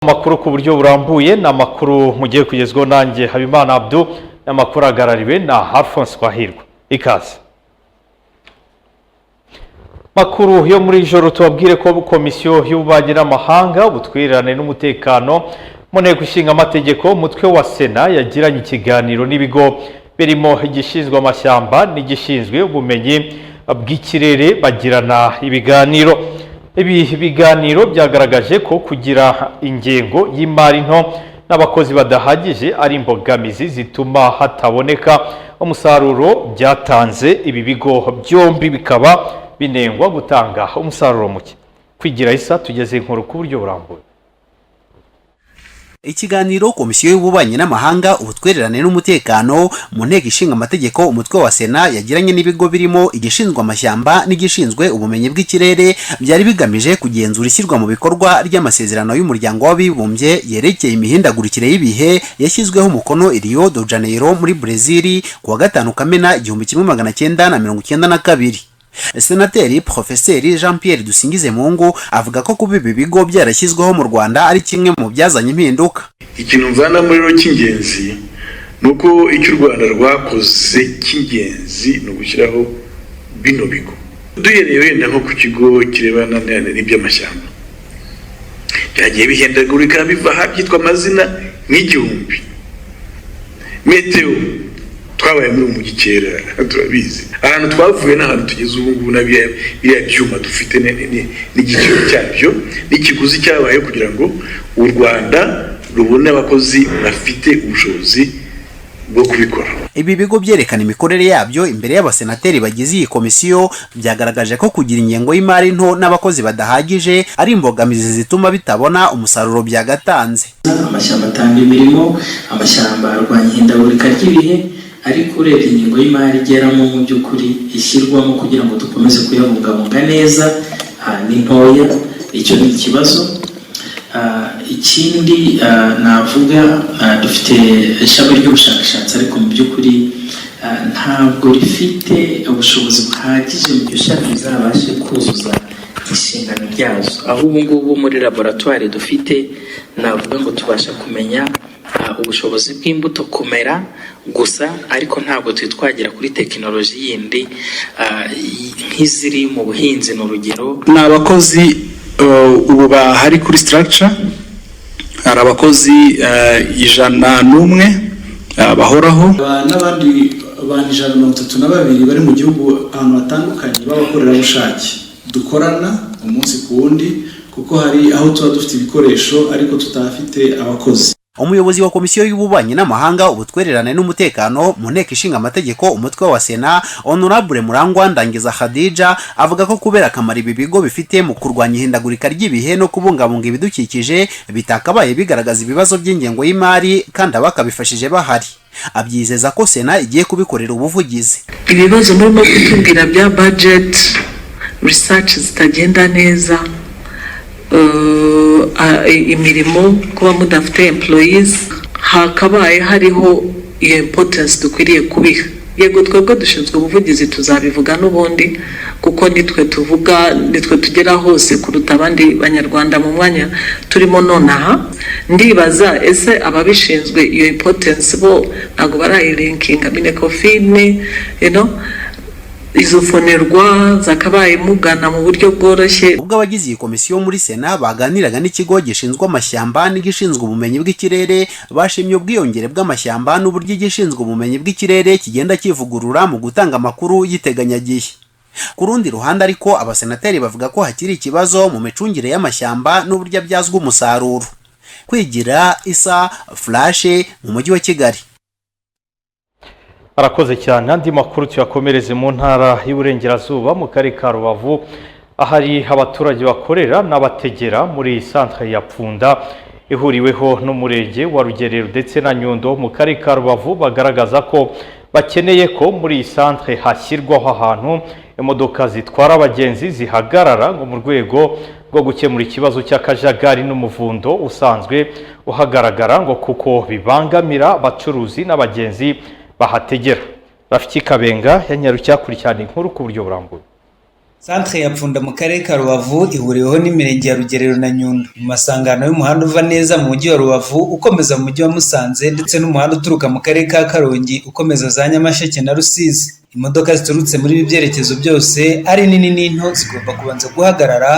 Amakuru ku buryo burambuye ni amakuru mugiye kugezwaho nanjye Habimana Abdu. Amakuru ahagarariwe na Alphonse Twahirwa. Ikaze makuru yo muri joro. Tubabwire ko Komisiyo y'Ububanyi n'Amahanga, Ubutwererane n'Umutekano mu Nteko Ishinga Amategeko, umutwe wa Sena, yagiranye ikiganiro n'ibigo birimo igishinzwe amashyamba n'igishinzwe ubumenyi bw'ikirere. Bagirana ibiganiro. Ibi biganiro byagaragaje ko kugira ingengo y'imari nto n'abakozi badahagije ari imbogamizi zituma hataboneka umusaruro byatanze. Ibi bigo byombi bikaba binengwa gutanga umusaruro muke. Kwigira Isa tugeze inkuru ku buryo burambuye. Ikiganiro Komisiyo y'Ububanyi n'Amahanga, Ubutwererane n'Umutekano mu Nteko Ishinga Amategeko, umutwe wa Sena, yagiranye n'ibigo birimo igishinzwe amashyamba n'igishinzwe ubumenyi bw'ikirere byari bigamije kugenzura ishyirwa mu bikorwa ry'amasezerano y'Umuryango w'Abibumbye yerekeye imihindagurikire y'ibihe, yashyizweho umukono i Rio de Janeiro muri Brezil ku wa 5 Kamena 1992. Senateri Profeseri Jean Pierre Dusingizemungu avuga ko kuba ibi bigo byarashyizweho mu Rwanda ari kimwe mu byazanye impinduka. Ikintu mvanamo rero cy'ingenzi ni uko icyo u Rwanda rwakoze cy'ingenzi ni ugushyiraho bino bigo. Duhereye wenda nko ku kigo kirebana n'iby'amashyamba, byagiye bihindagurika, biva aha byitwa amazina nk'igihumbi. Météo, twabaye muri uyu mujyi kera, turabizi ahantu twavuye n'ahantu tugeze ubu ngubu, na biriya byuma dufite n'igiciro cyabyo n'ikiguzi cyabayeho kugira ngo u Rwanda rubone abakozi bafite ubushobozi bwo kubikora. Ibi bigo byerekana imikorere yabyo imbere y'abasenateri bagize iyi komisiyo byagaragaje ko kugira ingengo y'imari nto n'abakozi badahagije ari imbogamizi zituma bitabona umusaruro byagatanze. Amashyamba atanga imirimo, amashyamba arwanya ihindagurika ry'ibihe, ariko urebye ingengo y'imari igeramo mu by'ukuri ishyirwamo kugira ngo dukomeze kuyabungabunga neza ni ntoya. Icyo ni ikibazo. Ikindi navuga, dufite ishami ry'ubushakashatsi, ariko mu by'ukuri ntabwo rifite ubushobozi buhagije mu ishami rizabashe kuzuza inshingano ryazo. Aho ubu ngubu muri laboratwari dufite, navuga ngo tubasha kumenya ubushobozi bw'imbuto kumera gusa, ariko ntabwo turi twagera kuri tekinoloji yindi nk'iziri mu buhinzi, ni urugero. Ni abakozi ubu bahari kuri structure, hari abakozi 101 bahoraho. N'abandi bantu 132 bari mu gihugu ahantu hatandukanye b'abakorerabushake dukorana umunsi ku wundi, kuko hari aho tuba dufite ibikoresho ariko tutahafite abakozi. Umuyobozi wa Komisiyo y'Ububanyi n'Amahanga, Ubutwererane n'Umutekano mu Nteko Ishinga Amategeko, umutwe wa Sena, Honorable Murangwa Ndangiza Khadija, avuga ko kubera akamaro ibi bigo bifite mu kurwanya ihindagurika ry'ibihe no kubungabunga ibidukikije, bitakabaye bigaragaza ibibazo by'ingengo y'imari kandi abakabifashije bahari. Abyizeza ko Sena igiye kubikorera ubuvugizi. Ibibazo murimo kutubwira bya budget, research zitagenda neza, imirimo, kuba mudafite employees, hakabaye hariho iyo importance dukwiriye kubiha. Yego, twebwe dushinzwe ubuvugizi, tuzabivuga n'ubundi, kuko nitwe tuvuga, nitwe tugera hose kuruta abandi Banyarwanda mu mwanya turimo nonaha. Ndibaza, ese ababishinzwe iyo importance bo ntabwo barayilinkinga MINECOFIN, izo FONERWA zakabaye mugana mu buryo bworoshye? Ubwo abagize iyi komisiyo muri Sena baganiraga n'ikigo gishinzwe amashyamba n'igishinzwe ubumenyi bw'ikirere, bashimye ubwiyongere bw'amashyamba n'uburyo igishinzwe ubumenyi bw'ikirere kigenda kivugurura mu gutanga amakuru y'iteganyagihe. Ku rundi ruhande ariko, abasenateri bavuga ko hakiri ikibazo mu micungire y'amashyamba n'uburyo abyazwa umusaruro. Kwigira Isa, Flash, mu mujyi wa Kigali. Arakoze cyane. Andi makuru tuyakomereze mu Ntara y'Iburengerazuba, mu Karere ka Rubavu, ahari abaturage bakorera n'abategera muri centre ya Pfunda ihuriweho n'umurenge wa Rugerero ndetse na Nyundo mu Karere ka Rubavu, bagaragaza ko bakeneye ko muri iyi centre hashyirwaho ahantu imodoka zitwara abagenzi zihagarara, ngo mu rwego rwo gukemura ikibazo cy'akajagari n'umuvundo usanzwe uhagaragara, ngo kuko bibangamira abacuruzi n'abagenzi bahategera. Rafiki Kabenga yanyarukiye akurikirana inkuru ku buryo burambuye. Santere ya Pfunda mu karere ka Rubavu ihuriweho n'imirenge ya Rugerero na Nyundo, mu masangano y'umuhanda uva neza mu mujyi wa Rubavu ukomeza mu mujyi wa Musanze, ndetse n'umuhanda uturuka mu karere ka Karongi ukomeza za Nyamasheke na Rusizi. Imodoka ziturutse muri ibi byerekezo byose, ari nini n'into, zigomba kubanza guhagarara,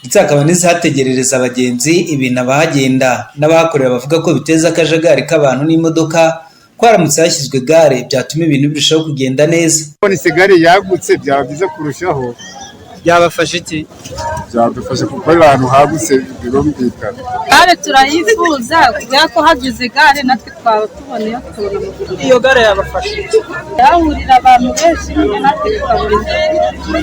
ndetse hakaba n'izihategerereza abagenzi, ibintu abahagenda n'abahakorera bavuga ko biteza akajagari k'abantu n'imodoka, ko haramutse hashyizwe gare byatuma ibintu birushaho kugenda neza. Kubona gare yagutse byaba byiza kurushaho. Byabafasha iki? Byadufasha gukorera ahantu hagutse, birumvikana. Gare turayifuza kubera ko hagize gare natwe twaba tuboneye tukabona amafaranga. Iyo gare yabafasha iki? Yahurira abantu benshi nyine, natwe tukabona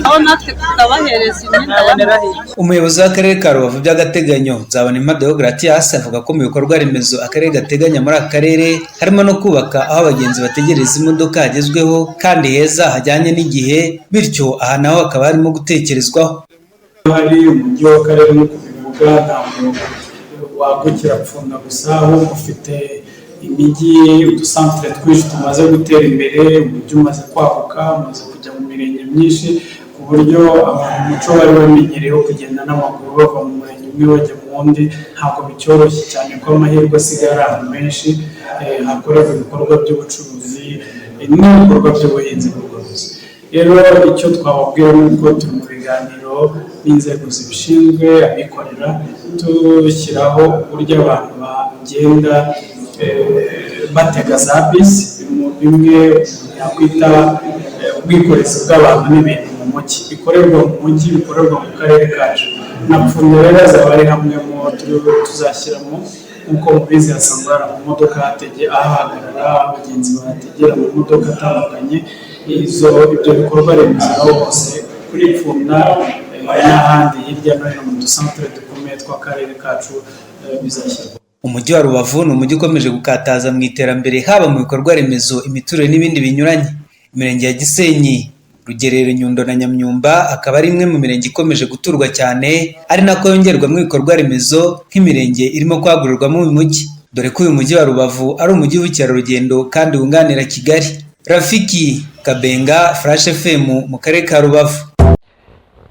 aho natwe tukabahereza imyenda y'amahoro. Umuyobozi w'akarere ka Rubavu by'agateganyo, Nzabonimpa Deogratias, avuga ko mu bikorwa remezo akarere gateganya muri aka karere harimo no kubaka aho abagenzi bategereza imodoka hagezweho kandi heza hajyanye n'igihe, bityo aha naho hakaba harimo gutekerezwaho. Hari umujyi w'akarere, nk'uko bivuga, ntabwo wagukira Pfunda gusa, ahubwo ufite imijyi, udusantere twinshi tumaze gutera imbere. Umujyi umaze kwaguka, umaze kujya mu mirenge myinshi, ku buryo abantu umuco bari bamenyereye wo kugenda n'amaguru bava mu murenge umwe bajya mu wundi ntabwo bicyoroshye cyane, ko amahirwe asigaye ari ahantu henshi hakorerwa ibikorwa by'ubucuruzi n'ibikorwa by'ubuhinzi n'ubworozi. Rero icyo twababwira ni uko turi mu biganiro n'inzego zibishinzwe, abikorera, dushyiraho uburyo abantu bagenda batega za bisi, bimwe yakwita ubwikorezi bw'abantu n'ibintu mu mujyi, bikorerwa mu mujyi, bikorerwa mu karere kacu. Na Pfunda rero azaba ari hamwe mu tuzashyiramo. Nk'uko mubizi, hasanzwe hari amamodoka ahahagarara, abagenzi bahategera amamodoka atandukanye. Izo ibyo bikorwa remezo aho hose kuri Pfunda n'ahandi hirya no hino mu dusantere dukomeye tw'akarere kacu bizashyirwa. Umujyi wa Rubavu ni umujyi ukomeje gukataza mu iterambere, haba mu bikorwa remezo, imiturire n'ibindi binyuranye. Imirenge ya Gisenyi, Rugerero, Nyundo na Nyamyumba akaba ari imwe mu mirenge ikomeje guturwa cyane, ari nako yongerwamo ibikorwa remezo nk'imirenge irimo kwagurirwamo uyu mujyi, dore ko uyu mujyi wa Rubavu ari umujyi w'ubukerarugendo kandi wunganira Kigali. Rafiki Kabenga, Flash FM, mu karere ka Rubavu.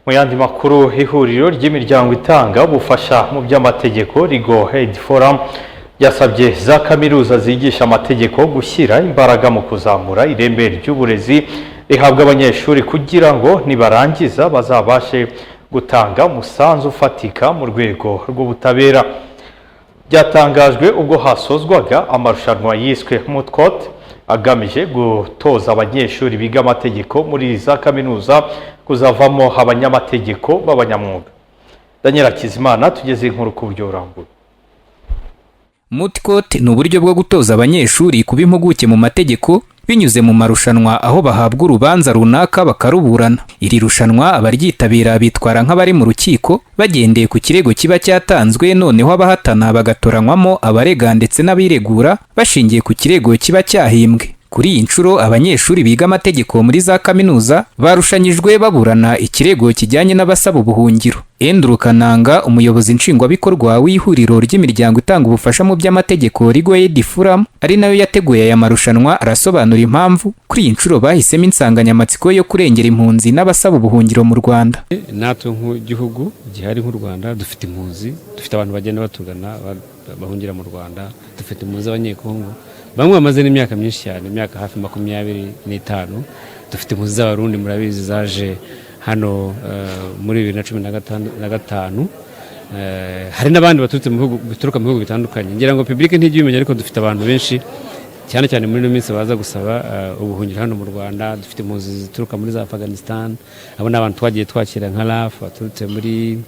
Mu yandi makuru, ihuriro ry'imiryango itanga ubufasha mu by'amategeko, Legal Aid Forum, yasabye za kaminuza zigisha amategeko gushyira imbaraga mu kuzamura ireme ry'uburezi rihabwa abanyeshuri, kugira ngo nibarangiza bazabashe gutanga umusanzu ufatika mu rwego rw'ubutabera. Byatangajwe ubwo hasozwaga amarushanwa yiswe Moot Court, agamije gutoza abanyeshuri biga amategeko muri za kaminuza kuzavamo abanyamategeko b'abanyamwuga. Daniel Hakizimana tugeze inkuru ku buryo burambuye. Moot Court ni uburyo bwo gutoza abanyeshuri kuba impuguke mu mategeko binyuze mu marushanwa, aho bahabwa urubanza runaka bakaruburana. Iri rushanwa abaryitabira bitwara nk'abari mu rukiko bagendeye ku kirego kiba cyatanzwe, noneho abahatana bagatoranywamo abarega ndetse n'abiregura bashingiye ku kirego kiba cyahimbwe. Kuri iyi nshuro, abanyeshuri biga amategeko muri za kaminuza barushanyijwe baburana ikirego kijyanye n'abasaba ubuhungiro. Andrew Kananga, umuyobozi nshingwabikorwa w'ihuriro ry'imiryango itanga ubufasha mu by'amategeko, Legal Aid Forum, ari nayo yateguye aya marushanwa, arasobanura impamvu kuri iyi nshuro bahisemo insanganyamatsiko yo kurengera impunzi n'abasaba ubuhungiro mu Rwanda. Natwe nk'igihugu gihari nk'u Rwanda dufite impunzi, dufite abantu bagenda batugana bahungira mu Rwanda, dufite impunzi z'Abanyekongo bamwe bamaze n'imyaka myinshi cyane, imyaka hafi 25. Dufite impunzi z'Abarundi, murabizi, zaje hano muri 2015. Hari n'abandi baturutse mu bihugu, bituruka mu bihugu bitandukanye. Ngira ngo public ntijya ibimenya, ariko dufite abantu benshi cyane cyane muri ino minsi baza gusaba ubuhungiro hano mu Rwanda. Dufite impunzi zituruka muri za Afghanistan, abo ni abantu twagiye twakira nka RAF, baturutse muri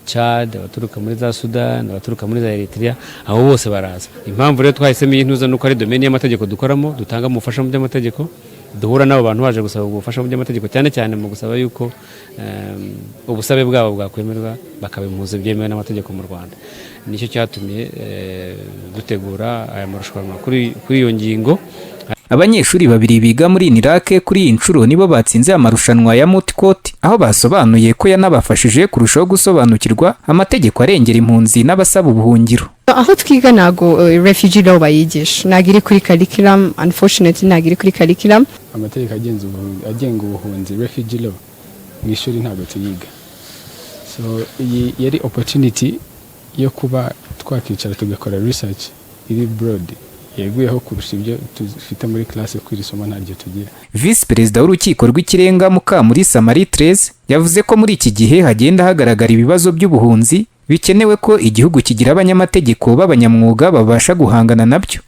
Chad, abaturuka muri za Sudan, abaturuka muri za Eritrea, abo bose baraza. Impamvu rero twahisemo iyi ntuza nuko ari domaine y'amategeko dukoramo, dutanga ubufasha mu by'amategeko, duhura n'abo bantu baje gusaba ubufasha mu by'amategeko, cyane cyane mu gusaba yuko ubusabe bwabo bwakwemerwa bakaba impunzi byemewe n'amategeko mu Rwanda. Nicyo cyatumye dutegura aya marushanwa kuri iyo ngingo. Abanyeshuri babiri biga muri UNILAK kuri iyi nshuro nibo batsinze amarushanwa ya Moot Court, aho basobanuye ko yanabafashije kurushaho gusobanukirwa amategeko arengera impunzi n'abasaba ubuhungiro. Aho twiga ntago refugee law bayigisha, ntago iri kuri curriculum, unfortunately ntago iri kuri curriculum. Amategeko agenga ubuhunzi, refugee law, Mu ishuri ntabwo tuyiga. So iyi yari opportunity yo kuba twakicara tugakora research iri broad, yeguyeho kurusha ibyo dufite muri classe, kuko iri somo ntaryo tugira. Visi Perezida w'Urukiko rw'Ikirenga, Mukamulisa Marie Therese, yavuze ko muri iki gihe hagenda hagaragara ibibazo by'ubuhunzi, bikenewe ko igihugu kigira abanyamategeko b'abanyamwuga babasha guhangana nabyo.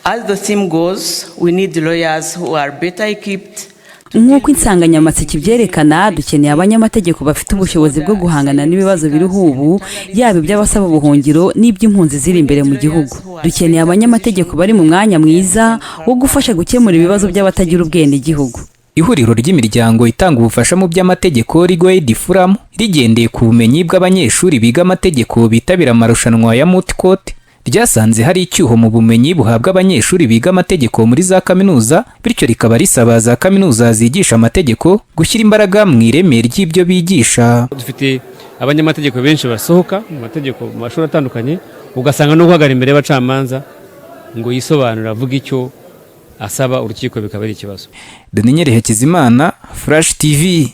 As the theme goes, we need lawyers who are better equipped. Nk'uko insanganyamatsiko ibyerekana, dukeneye abanyamategeko bafite ubushobozi bwo guhangana n'ibibazo biriho ubu, yaba iby'abasaba ubuhungiro n'iby'impunzi ziri imbere mu gihugu. Dukeneye abanyamategeko bari mu mwanya mwiza wo gufasha gukemura ibibazo by'abatagira ubwenegihugu. Ihuriro ry'imiryango itanga ubufasha mu by'amategeko, Legal Aid Forum, rigendeye ku bumenyi bw'abanyeshuri biga amategeko bitabira amarushanwa ya Moot Court, ryasanze hari icyuho mu bumenyi buhabwa abanyeshuri biga amategeko muri za kaminuza, bityo rikaba risaba za kaminuza zigisha amategeko gushyira imbaraga mu ireme ry'ibyo bigisha. Dufite abanyamategeko benshi basohoka mu mategeko mu mashuri atandukanye, ugasanga no guhagarara imbere y'abacamanza ngo yisobanure, avuge icyo asaba urukiko, bikaba ari ikibazo. Daniel Hakizimana, Flash TV.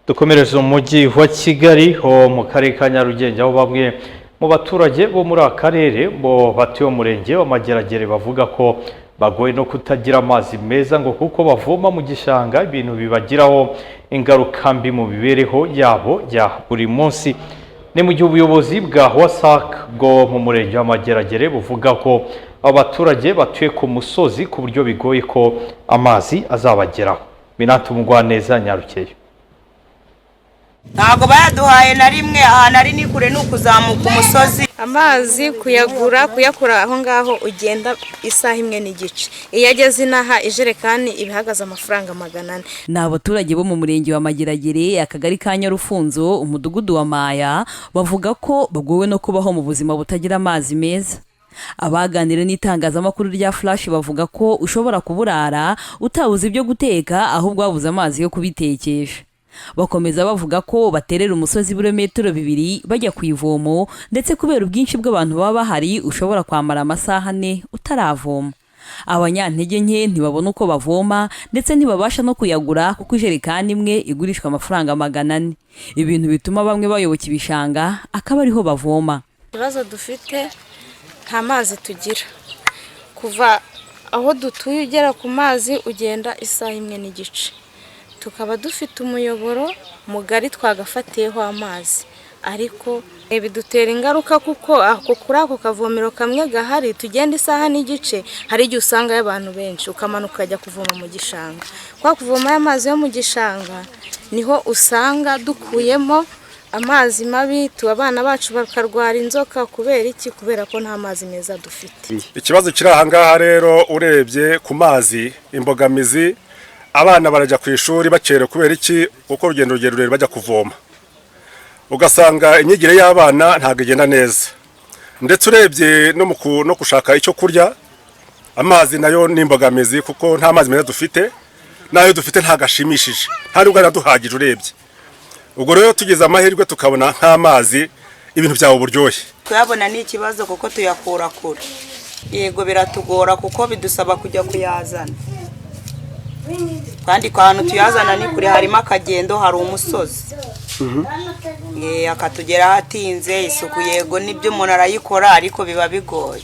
Dukomereze mu mujyi wa Kigali ho mu karere ka Nyarugenge, aho bamwe mu baturage bo muri aka karere bo batuye umurenge wa Mageragere bavuga ko bagowe no kutagira amazi meza, ngo kuko bavoma mu gishanga, ibintu bibagiraho ingaruka mbi mu mibereho yabo ya buri munsi. Ni mu gihe ubuyobozi bwa WASAC bwo mu murenge wa Mageragere buvuga ko abo baturage batuye ku musozi, ku buryo bigoye ko amazi azabageraho. Minati Umugwaneza, Nyarukeyo. Ntabwo bayaduhaye na rimwe. Ahantu ari ni kure, ni ukuzamuka umusozi. Amazi kuyagura, kuyakura aho ngaho ugenda isaha imwe n'igice. Iyo ageze inaha, ijerekani iba ihagaze amafaranga 400. Ni abaturage bo mu murenge wa Mageragere, akagari ka Nyarufunzo, umudugudu wa Maya, bavuga ko bagowe no kubaho mu buzima butagira amazi meza. Abaganira n'itangazamakuru rya Flash bavuga ko ushobora kuburara utabuze ibyo guteka, ahubwo wabuze amazi yo kubitekesha. Bakomeza bavuga ko baterera umusozi ibirometero 2 bajya ku ivomo, ndetse kubera ubwinshi bw'abantu baba bahari ushobora kwamara amasaha 4 utaravoma. Abanyantege nke ntibabona uko bavoma, ndetse ntibabasha no kuyagura kuko ijerekani imwe igurishwa amafaranga 400, ibintu bituma bamwe bayoboka ibishanga akaba ariho bavoma. Ikibazo dufite, nta mazi tugira. Kuva aho dutuye ugera ku mazi ugenda isaha imwe n'igice. Tukaba dufite umuyoboro mugari twagafatiyeho amazi, ariko bidutera ingaruka kuko ako kuri ako kavomero kamwe gahari tugenda isaha n'igice, hari igihe usangayo abantu benshi, ukamanuka ukajya kuvoma mu gishanga. Kwa kuvoma amazi yo mu gishanga niho usanga dukuyemo amazi mabi, abana bacu bakarwara inzoka. Kubera iki? Kubera ko nta mazi meza dufite. Ikibazo kiri aha ngaha rero, urebye ku mazi, imbogamizi, abana barajya ku ishuri bakerewe. Kubera iki? Kuko urugendo rurerure bajya kuvoma, ugasanga imyigire y'abana ntabwo igenda neza. Ndetse urebye no gushaka icyo kurya, amazi nayo ni imbogamizi, kuko nta mazi meza dufite, n'ayo dufite ntabwo ashimishije, nta nubwo araduhagije urebye. Ubwo rero tugize amahirwe tukabona nk'amazi, ibintu byaba uburyohe. Kuyabona ni ikibazo kuko tuyakura kure. Yego, biratugora kuko bidusaba kujya kuyazana, kandi ahantu tuyazana ni kure, harimo akagendo, hari umusozi, akatugeraho atinze. Isuku, yego nibyo, umuntu arayikora, ariko biba bigoye.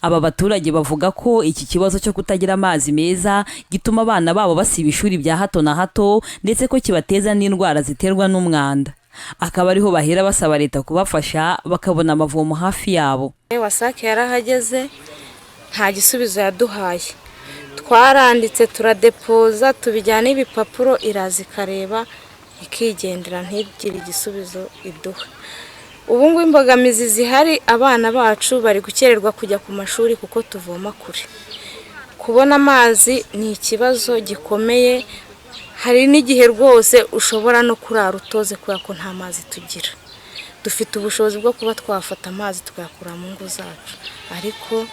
Aba baturage bavuga ko iki kibazo cyo kutagira amazi meza gituma abana babo basiba ishuri bya hato na hato, ndetse ko kibateza n'indwara ziterwa n'umwanda, akaba ariho bahera basaba leta kubafasha bakabona amavomo hafi yabo. WASAC yarahageze, nta gisubizo yaduhaye. Twaranditse, turadepoza, tubijyana ibipapuro, iraza ikareba ikigendera, ntigire igisubizo iduha. Ubu ngubu imbogamizi zihari, abana bacu bari gukererwa kujya ku mashuri kuko tuvoma kure. Kubona amazi ni ikibazo gikomeye. Hari n'igihe rwose ushobora no kurara utoze kubera ko nta mazi tugira. Dufite ubushobozi bwo kuba twafata amazi tukayakura mu ngo zacu, ariko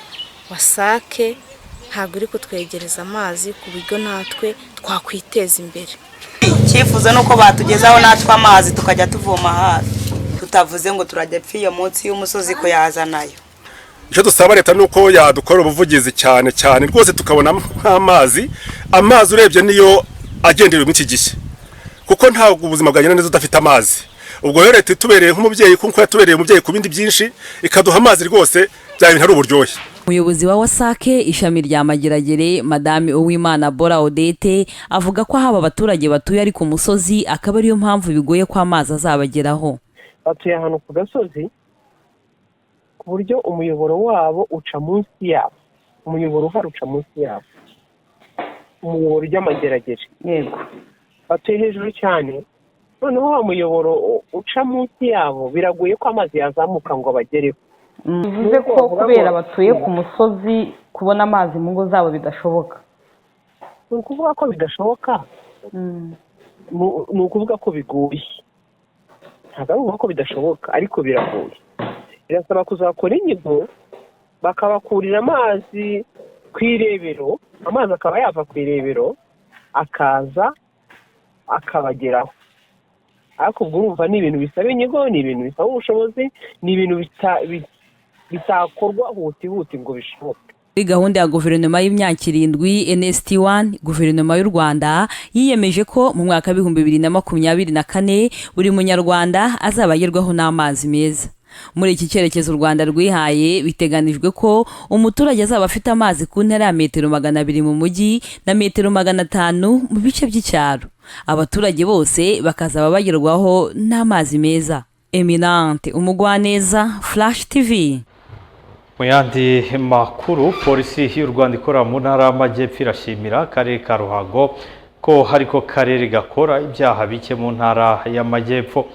WASAC ntabwo iri kutwegereza amazi ku buryo natwe twakwiteza imbere. Icyifuzo ni uko batugezaho natwe amazi, tukajya tuvoma hafi, tutavuze ngo turajya pfiyo munsi y'umusozi kuyazanayo. Icyo dusaba leta ni uko yadukorera ubuvugizi cyane cyane rwose, tukabona nk'amazi. Amazi urebye niyo agenderewe muri iki gihe. Kuko ntabwo ubuzima bwagenda neza udafite amazi. Ubwo rero leta itubereye nk'umubyeyi, kuko yatubereye umubyeyi ku bindi byinshi, ikaduha amazi rwose, bya bintu ari uburyohe. Umuyobozi wa WASAC ishami rya Mageragere, Madame Uwimana Bora Odette, avuga ko haba abaturage batuye ari ku musozi, akaba ariyo mpamvu bigoye ko amazi azabageraho. Batuye ahantu ku gasozi, ku buryo umuyoboro wabo uca munsi yabo, umuyoboro uhari uca munsi yabo, umuyoboro ujya Mageragere. Yego. Batuye hejuru cyane, noneho wa muyoboro uca munsi yabo, biragoye ko amazi yazamuka ngo abagereho. Bivuze ko kubera batuye ku musozi, kubona amazi mu ngo zabo bidashoboka. Ni ukuvuga ko bidashoboka, ni ukuvuga ko bigoye. Ntabwo ari ukuvuga ko bidashoboka, ariko biragoye. Birasaba kuzakora inyigo, bakabakurira amazi ku irebero, amazi akaba yava ku irebero akaza akabageraho. Ariko ubwo urumva ni ibintu bisaba inyigo, ni ibintu bisaba ubushobozi, ni ibintu bitakorwa huti huti ngo bishoboke. Muri gahunda ya guverinoma y'imyaka 7 NST1, guverinoma y'u Rwanda yiyemeje ko mu mwaka 2024 buri munyarwanda azaba agerwaho n'amazi meza. Muri iki cyerekezo u Rwanda rwihaye, biteganijwe ko umuturage azaba afite amazi ku ntera ya metero 200 mu mujyi na metero 500 mu bice by'icyaro. Abaturage bose bakazaba bagerwaho n'amazi meza. Eminante Umugwaneza, Flash TV. Mu yandi makuru, polisi y'u Rwanda ikora mu ntara y'Amajyepfo irashimira akarere ka Ruhango ko hariko karere gakora ibyaha bike mu ntara y'Amajyepfo.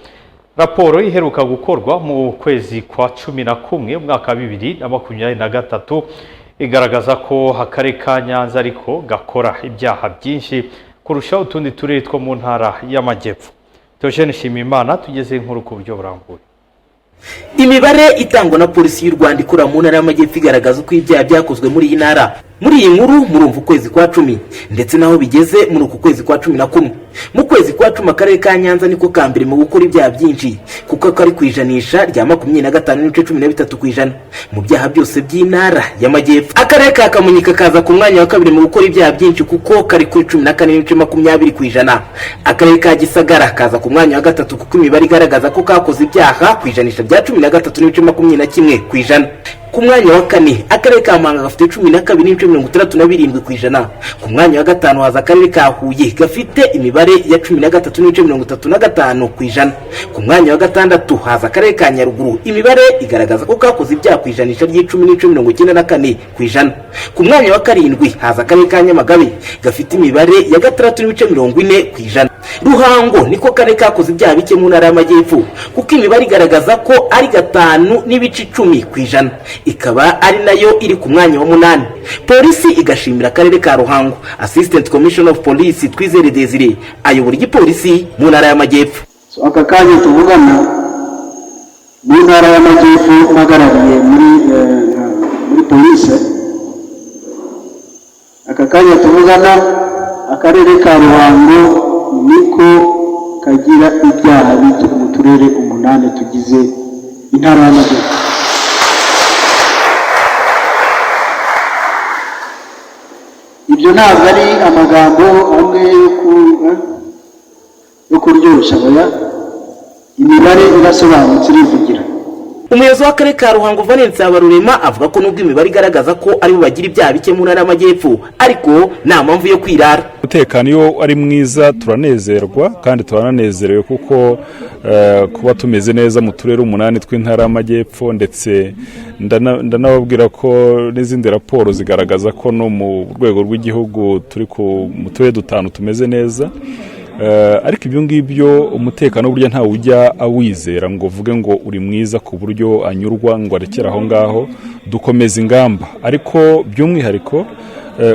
Raporo iheruka gukorwa mu kwezi kwa 11 umwaka 2023 igaragaza ko akarere ka Nyanza ariko gakora ibyaha byinshi kurusha utundi turere two mu ntara y'Amajyepfo. Theogene Nshimiyimana tugeze inkuru ku buryo burambuye. Imibare itangwa na polisi y'u Rwanda ikora mu ntara y'Amajyepfo igaragaza uko ibyaha byakozwe muri iyi ntara. Muri iyi nkuru murumva ukwezi kwa 10 ndetse naho bigeze muri uku kwezi kwa 11. Mu kwezi kwa 10 akarere ka Nyanza niko ka mbere mu gukora ibyaha byinshi, kuko kari ku ijanisha rya 25.13% mu byaha byose by'intara y'Amajyepfo. Akarere ka Kamonyi kakaza ku mwanya wa kabiri mu gukora ibyaha byinshi, kuko kari kuri 14.20%. Akarere ka Gisagara kaza ku mwanya wa gatatu, kuko imibare igaragaza ko kakoze ibyaha ku ijanisha rya 13.21%. Ku mwanya wa kane akarere ka Muhanga gafite 12.67%. Ku mwanya wa gatanu haza akarere ka Huye gafite imibare ya 13.35%. Ku mwanya wa gatandatu haza akarere ka Nyaruguru, imibare igaragaza ko kakoze ibyaha ku ijanisha ry'10.94%. Ku mwanya wa karindwi haza akarere ka Nyamagabe gafite imibare ya 6.40%. Ruhango niko karere kakoze ibyaha bike mu ntara y'Amajyepfo, kuko imibare igaragaza ko ari 5.10%, ikaba ari nayo iri ku mwanya wa 8. Polisi igashimira akarere ka Ruhango. Assistant Commissioner of Police Twizere Desire ayobora igipolisi mu ntara y'Amajyepfo. So aka kanya tuvugana mu ntara y'Amajyepfo mpagarariye muri polisi, aka kanya tuvugana akarere ka Ruhango niko kagira ibyaha bike mu turere 8 tugize intara y'Amajyepfo. Ibyo ntabwo ari amagambo amwe yo kuryoshya, oya, imibare irasobanutse irivugira. Umuyobozi w'akarere ka Ruhango Valence Habarurema avuga ko nubwo imibare igaragaza ko aribo bagira ibyaha bike mu ntara y'Amajyepfo, ariko nta mpamvu yo kwirara. Umutekano iyo ari mwiza turanezerwa kandi turananezerewe, kuko kuba tumeze neza mu turere 8 tw'intara y'Amajyepfo, ndetse ndanababwira ko n'izindi raporo zigaragaza ko no mu rwego rw'igihugu turi mu turere 5 tumeze neza. Ariko ibyo ngibyo umutekano burya ntawe ujya awizera ngo uvuge ngo uri mwiza ku buryo anyurwa ngo arekere aho ngaho. Dukomeza ingamba, ariko by'umwihariko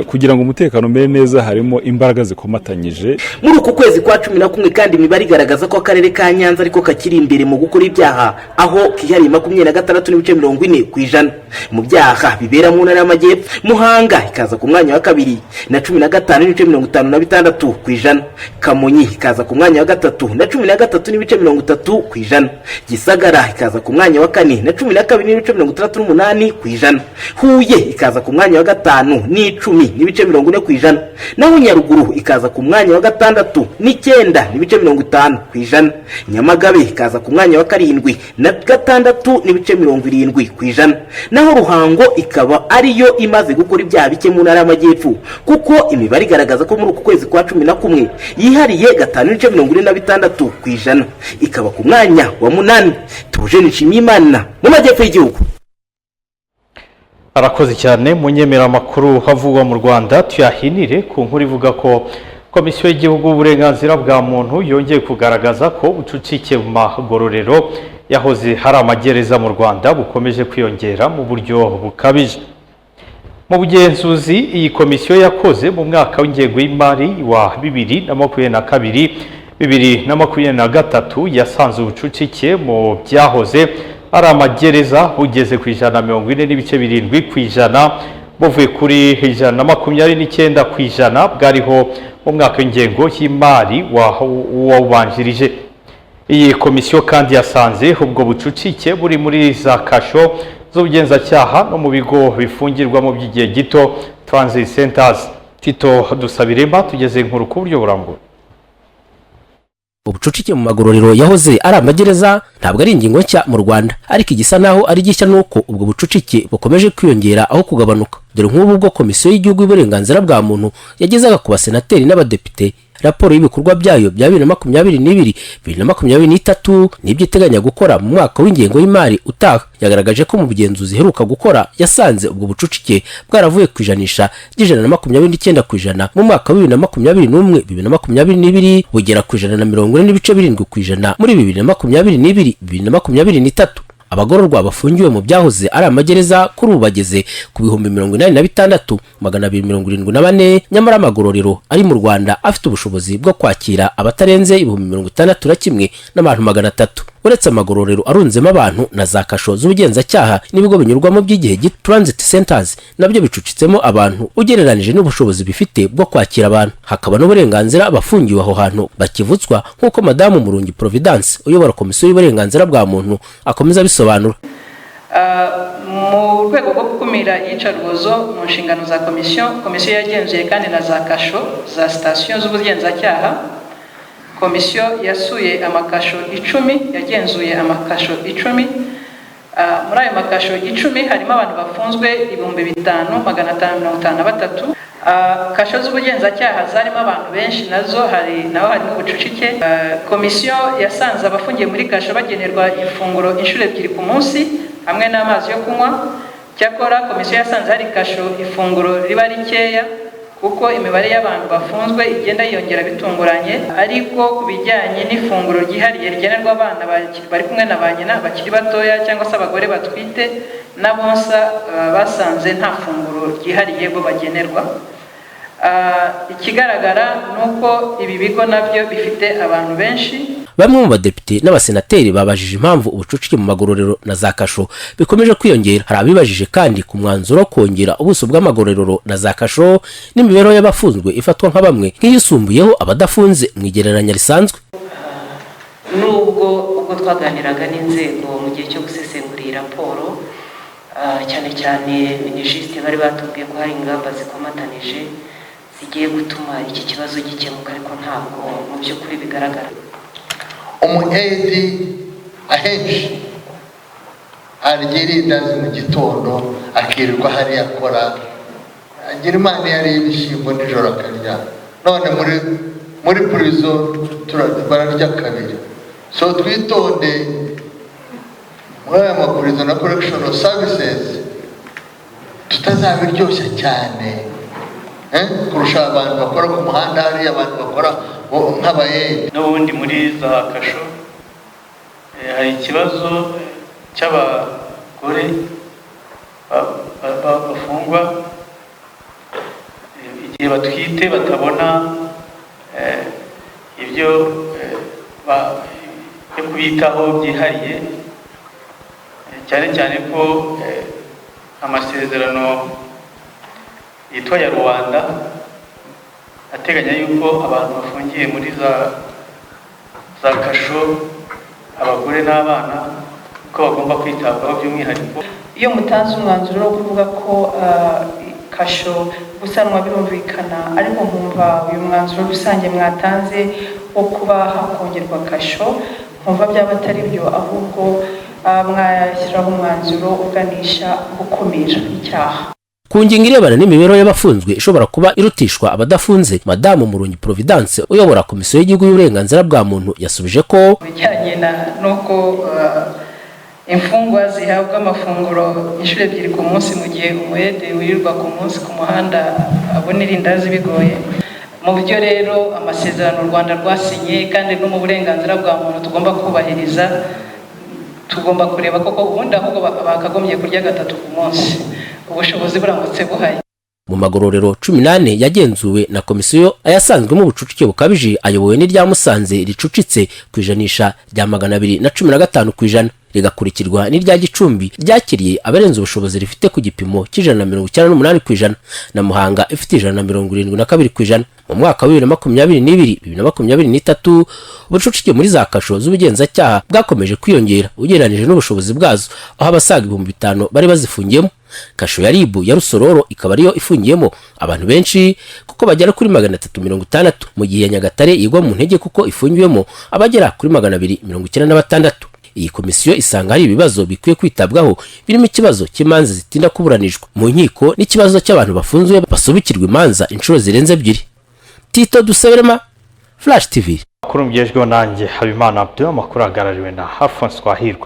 kugira ngo umutekano umere neza harimo imbaraga zikomatanyije. Muri uku kwezi kwa 11 kandi imibare igaragaza ko akarere ka Nyanza ariko kakiri imbere mu gukora ibyaha, aho kihariye 26.40% mu byaha bibera mu ntara y'Amajyepfo. Muhanga ikaza ku mwanya wa kabiri na 15.56%. Kamonyi ikaza ku mwanya wa gatatu na 13.30%. Gisagara ikaza ku mwanya wa kane na 12.68%. Huye ikaza ku mwanya wa gatanu n'icumi 10.40%, naho Nyaruguru ikaza ku mwanya wa gatandatu n'9.50%, Nyamagabe ikaza ku mwanya wa karindwi na 6.70%, naho Ruhango ikaba ariyo imaze gukora ibyaha bike mu ntara y'Amajyepfo, kuko imibare igaragaza ko muri uku kwezi kwa 11 yihariye 5.46%, ikaba ku mwanya wa 8. Tujeni Nshimiyimana mu majyepfo y'igihugu. Arakoze cyane. Munyemera amakuru havugwa mu Rwanda tuyahinire ku nkuru ivuga ko Komisiyo y'Igihugu y'Uburenganzira bwa Muntu yongeye kugaragaza ko ubucucike mu magororero yahoze hari amagereza mu Rwanda bukomeje kwiyongera mu buryo bukabije. Mu bugenzuzi iyi komisiyo yakoze mu mwaka w'ingengo y'imari wa 2022 2023 yasanze ubucucike mu byahoze ari amagereza bugeze ku 140.7%, buvuye kuri 129% bwariho mu mwaka w'ingengo y'imari wawubanjirije. Iyi komisiyo kandi yasanze ubwo bucucike buri muri za kasho z'ubugenzacyaha no mu bigo bifungirwamo by'igihe gito, transit centers. Tito Dusabirema tugeze inkuru ku buryo burambuye. Ubucucike mu magororero yahoze ari amagereza ntabwo ari ingingo nshya mu Rwanda, ariko igisa naho ari gishya nuko ubwo bucucike bukomeje kwiyongera aho kugabanuka. Dore nk'ubu bwo Komisiyo y'Igihugu y'Uburenganzira bwa Muntu yagezaga ku basenateri n'abadepite raporo y'ibikorwa byayo bya 2022 2023 n'ibyo iteganya gukora mu mwaka w'ingengo y'imari utaha, yagaragaje ko mu bugenzuzi iheruka gukora yasanze ubwo bucucike bwaravuye ku ijanisha ry'129% mu mwaka wa 2021 2022 bugera ku 140.7% muri 2022 2023. Abagororwa bafungiwe mu byahoze ari amagereza kuri ubu bageze ku 86,274, nyamara amagororero ari mu Rwanda afite ubushobozi bwo kwakira abatarenze 61,300. Uretse amagororero arunzemo abantu na za kasho z'ubugenzacyaha n'ibigo binyurwamo by'igihe gito, transit centers, nabyo bicucitsemo abantu ugereranije n'ubushobozi bifite bwo kwakira abantu. Hakaba n'uburenganzira abafungiwe aho hantu bakivutswa, nk'uko Madamu Murungi Providence uyobora Komisiyo y'Uburenganzira bwa Muntu akomeza abisobanura. Mu rwego rwo gukumira iyicarubozo mu nshingano za komisiyo, komisiyo yagenzuye kandi na za kasho za sitasiyo z'ubugenzacyaha. Komisiyo yasuye amakasho 10, yagenzuye amakasho 10. Muri ayo makasho 10 harimo abantu bafunzwe 5,553. Kasho z'ubugenzacyaha zarimo abantu benshi, nazo hari naho harimo ubucucike. Komisiyo yasanze abafungiye muri kasho bagenerwa ifunguro inshuro 2 ku munsi hamwe n'amazi yo kunywa. Cyakora komisiyo yasanze hari kasho ifunguro riba rikeya, kuko imibare y'abantu bafunzwe igenda yiyongera bitunguranye. Ariko ku bijyanye n'ifunguro ryihariye rigenerwa abana bari kumwe na ba nyina bakiri batoya cyangwa se abagore batwite n'abonsa, basanze nta funguro ryihariye bo bagenerwa. Ikigaragara ni uko ibi bigo nabyo bifite abantu benshi. Bamwe mu badepite n'abasenateri babajije impamvu ubucucike mu magororero na za kasho bikomeje kwiyongera. Hari abibajije kandi ku mwanzuro wo kongera ubuso bw'amagororero na za kasho n'imibereho y'abafunzwe ifatwa nka bamwe nk'iyisumbuyeho abadafunze mu igereranya risanzwe. Nubwo ubwo twaganiraga n'inzego mu gihe cyo gusesengura iyi raporo, cyane cyane minisitiri bari batubwiye ko hari ingamba zikomatanije zigiye gutuma iki kibazo gikemuka, ariko ntabwo mu by'ukuri bigaragara. Umuhedi ahenshi arya irindazi mu gitondo, akirirwa hariya akora, agira imana iyo ariye ibishyimbo nijoro akarya. None muri prison bararya kabiri. So twitonde muri aya mapurizo na correctional services, tutazabiryoshya cyane kurusha abantu bakora ku muhanda hariya, abantu bakora nk'abayede. N'ubundi muri za kasho hari ikibazo cy'abagore bafungwa igihe batwite batabona ibyo byo kubitaho byihariye, cyane cyane ko amasezerano yitwa ya Rwanda ateganya yuko abantu bafungiye muri za kasho, abagore n'abana, ko bagomba kwitabwaho by'umwihariko. Iyo mutanze umwanzuro wo kuvuga ko Kasho gusanwa birumvikana, ariko nkumva uyu mwanzuro rusange mwatanze wo kuba hakongerwa kasho, nkumva byaba atari byo, ahubwo mwashyiraho umwanzuro uganisha gukumira icyaha. Ku ngingo irebana n'imibereho y'abafunzwe ishobora kuba irutishwa abadafunze, Madamu Murungi Providence uyobora Komisiyo y'Igihugu y'Uburenganzira bwa Muntu yasubije ko bijyanye n'uko imfungwa zihabwa amafunguro inshuro ebyiri ku munsi, mu gihe umuyede wirirwa ku munsi ku muhanda abona irindazi bigoye. Mu byo rero amasezerano u Rwanda rwasinye kandi no mu burenganzira bwa muntu tugomba kubahiriza, tugomba kureba koko ubundi ahubwo bakagombye kurya gatatu ku munsi, ubushobozi buramutse buhari. Mu magororero 14 yagenzuwe na komisiyo, ayasanzwemo ubucucike bukabije ayobowe n'irya Musanze ricucitse ku ijanisha rya 215%, rigakurikirwa n'irya Gicumbi ryakiriye abarenze ubushobozi rifite ku gipimo cy'198%, na Muhanga ifite 172%. Mu mwaka wa 2022, 2023, ubucucike muri za kasho z'ubugenzacyaha bwakomeje kwiyongera ugereranije n'ubushobozi bwazo, aho abasaga 5000 bari bazifungiyemo. Kasho ya RIB ya Rusororo ikaba ariyo ifungiyemo abantu benshi kuko bagera kuri 360, mu gihe ya Nyagatare igwa mu ntege kuko ifungiwemo abagera kuri 296. Iyi komisiyo isanga hari ibibazo bikwiye kwitabwaho, birimo ikibazo cy'imanza zitinda kuburanishwa mu nkiko n'ikibazo cy'abantu bafunzwe basubikirwa imanza inshuro zirenze ebyiri. Tito Dusaberema, Flash TV. Amakuru mugejweho nanjye Habimana Abdul, amakuru ahagarariwe na Alphonse Twahirwa.